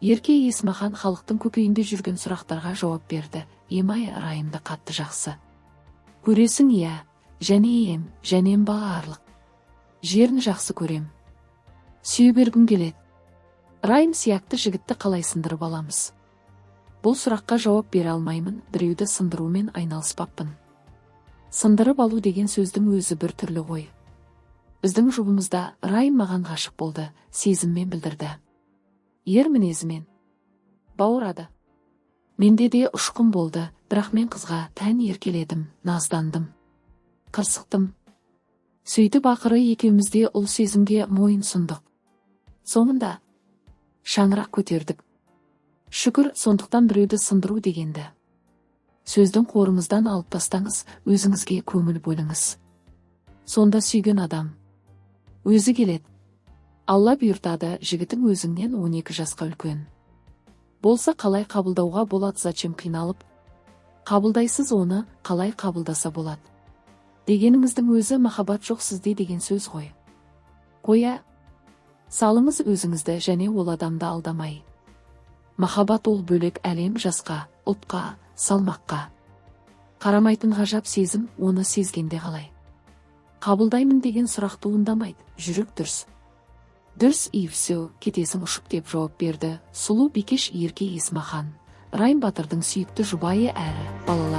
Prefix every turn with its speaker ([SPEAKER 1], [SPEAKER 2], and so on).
[SPEAKER 1] Ерке Есмахан халықтың көкейінде жүрген сұрақтарға жауап берді. Емай, Райымды қатты жақсы көресің, иә? Және ем, және барлық жерін жақсы көрем, сүйе бергім келеді. Райым сияқты жігітті қалай сындырып аламыз? Бұл сұраққа жауап бере алмаймын, біреуді сындырумен айналыспаппын. Сындырып алу деген сөздің өзі бір түрлі ғой. Біздің жұбымызда Райым маған ғашық болды, сезіммен білдірді, ер мінезімен баурады. Менде де ұшқын болды, бірақ мен қызға тән еркеледім, наздандым, қырсықтым. Сөйтіп, ақыры екеуміз де ұл сезімге мойын сұндық. Соңында шаңырақ көтердік, шүкір. Сондықтан біреуді сындыру дегенді сөздің қорыңыздан алып тастаңыз, өзіңізге көңіл бөліңіз. Сонда сүйген адам өзі келеді, Алла бұйыртады. Жігітің өзіңнен 12 жасқа үлкен болса, қалай қабылдауға болады? Зачем қиналып қабылдайсыз оны? Қалай қабылдаса болады дегеніңіздің өзі махаббат жоқ сізде деген сөз ғой. Қоя салыңыз өзіңізді және ол адамды алдамай. Махаббат ол бөлек әлем, жасқа, ұлтқа, салмаққа қарамайтын ғажап сезім. Оны сезгенде қалай қабылдаймын деген сұрақ туындамайды. Жүрек дүрс дүрс, и все, кетесің ұшып, деп жауап берді сұлу бикеш Ерке Есмахан, Райым батырдың сүйікті жұбайы әрі балалар